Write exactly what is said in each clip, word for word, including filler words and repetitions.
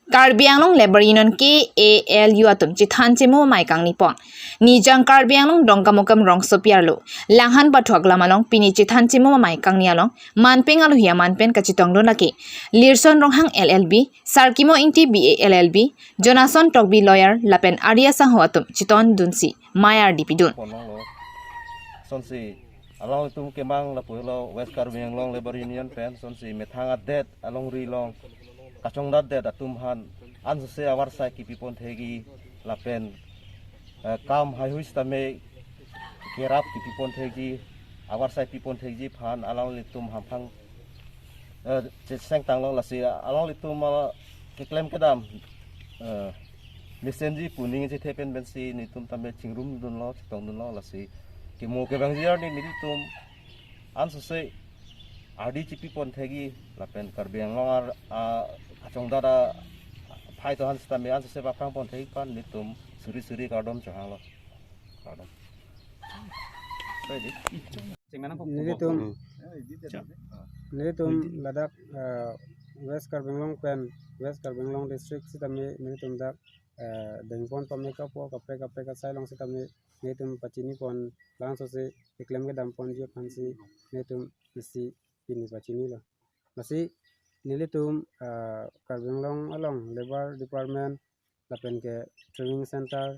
Karbi Anglong Labour Union K A L U atum chethan chemo amei kangni pon. Nijang Karbi Anglong Dongkamukam rongsopi arlo Langhan pathuak lam along pini chethan chemo amei kangni along manpeng alohi aman pen kachetongdun lake Lirson Ronghang L L B, Sarkimo Ingti B A L L B, Jonason Tokbi lawyer lapen Arya Sangho atum chetongdunsi mei ardi pidun. Ponlonglo. Sonsi along itum kemang lapulo West Karbi Anglong Labour Union pen sonsi methang adet alongri along kachongdatdet atum aphan ansose avarsai kipi pon thekji lapen, eh, kam haihui sitame kerap kipi pon thekji, avarsai pi pon thekji aphan alanglitum hamphang, eh, cheseng tanglo. Lasi alanglitum, ah, keklem kedam, eh, mesenji pu ning chethe pen pensi netum tame chingrumdunlo, chetongdunlo. Lasi kemo kevangji arni nelitum ansose ardi chipi pon thekji lapen Karbi Anglong ar, ah, kachongdat aphai atum aphan sitame ansose paphrang pon thekji aphan netum suri suri kardom chohanglo. Kardom. Nelitum, nelitum ladak, eh, West Karbi Anglong pen, West Karbi Anglong district sitame nelitum dak, eh, dengpon pame kapo kaprek kaprek asai along sitame nelitum pachini pon, langsose keklem kedam ponji aphansi nelitum isi pini pachinilo. Lasi nelitum, eh, Karbi Anglong along Labour Department lapen ke training center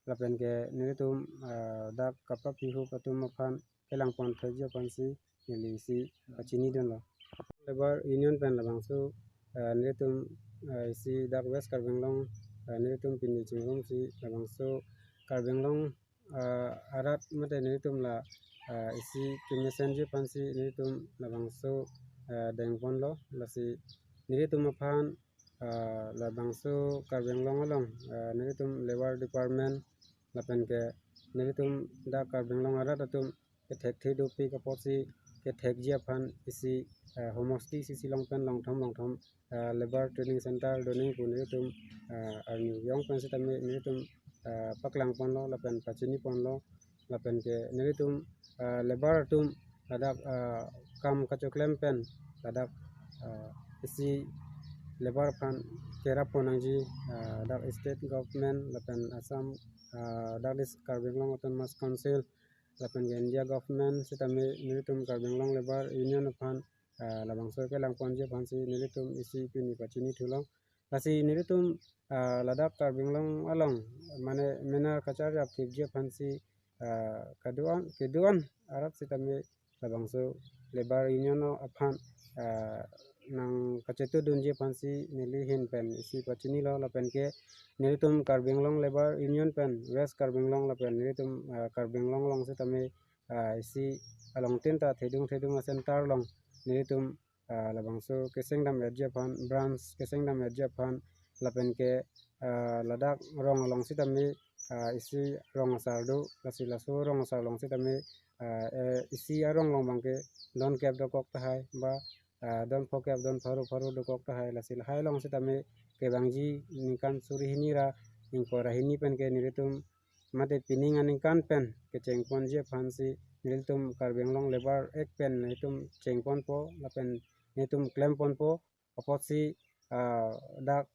lapen ke nelitum, ah, dak kapapi ahup atum aphan kelang pon thekji aphansi neli isi pachinidunlo. Labour Union pen labangso, ah, nelitum, ah, isi dak West Karbi Anglong, ah, nelitum pini chingrumsi labangso Karbi Anglong, ah, arat mate nelitum la, ah, isi kemesenji aphansi nelitum labangso, ah, dengponlo. Lasi nelitum aphan, ah, labangso Karbi Anglong along, ah, nelitum Labour Department lapen ke nelitum dak Karbi Anglong arat atum kethekthedunpik apotsi kethekji aphan isi, ah, homosti isi isi along pen longthom longthom, ah, Labour Training Center doning pu nelitum, ah, arni yong pen sitame nelitum, ah, paklang ponlo lapen pachini ponlo. Lapen ke nelitum, ah, labour atum ladak, ah, kam kachoklem pen ladak, ah, isi labour aphan kerap pon nangji, ah, dak state government lapen Assam, ah, dak dis Karbi Anglong Autonomous Council lapen ke India government sitame nelitum Karbi Anglong Labour Union aphan, ah, labangso kelang ponji aphansi nelitum isi pini pachinithulo. Lasi nelitum, ah, ladak Karbi Anglong along mane mena kacharjap thipji aphansi, ah, kedo-an kedo-an arat sitame labangso Labour Union aphan, ah, nangkachetudunji aphansi neli ahin pen isi pachinilo. Lapen ke nelitum Karbi Anglong Labour Union pen West Karbi Anglong lapen nelitum, ah, Karbi Anglong along sitame, ah, isi along tinta thedung thedung a-center along nelitum, ah, labangso keseng dam-etji aphan, branch keseng dam-etji aphan, lapen ke, ah, ladak rong along sitame, ah, isi rong asar do, lasi laso rong asar along sitame, ah, eh, isi arong along abangke don kep dokok tahai ba, ah, don phokep don pharo pharo dokok tahai, lasi lahai along sitame kevangji ningkan suri hini ra ingkoi ra hini pen ke nelitum mate pining aningkan pen kecheng ponji aphansi nelitum Karbi Anglong Labour Act pen nelitum cheng ponpo lapen nelitum klem ponpo apotsi, ah, dak,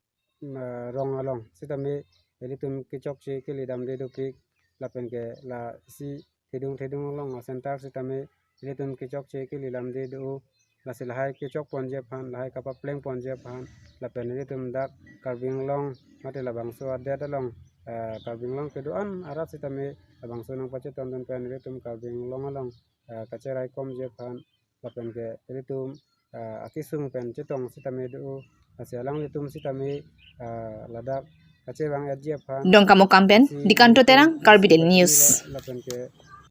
ah, rong along sitame nelitum kechokche kele damde dopik lapen ke la isi thedung thedung along a-center sitame nelitum kechokche kele damde do, lasi lahai kechok ponji aphan, lahai kapapleng ponji aphan, lapen nelitum dak Karbi Anglong mate labangso adet along, eh, Karbi Anglong kedo-an arat sitame labangso nangpachetondun pen nelitum Karbi Anglong along, eh, kacheraikomji aphan, lapen ke nelitum, eh, akesung pen chetong sitame do, lasi alanglitum sitame, eh, ladak kachevang-etji aphan Dongkamukam pen isi Dikanto Terang, Karbi Daily News. Lapen ke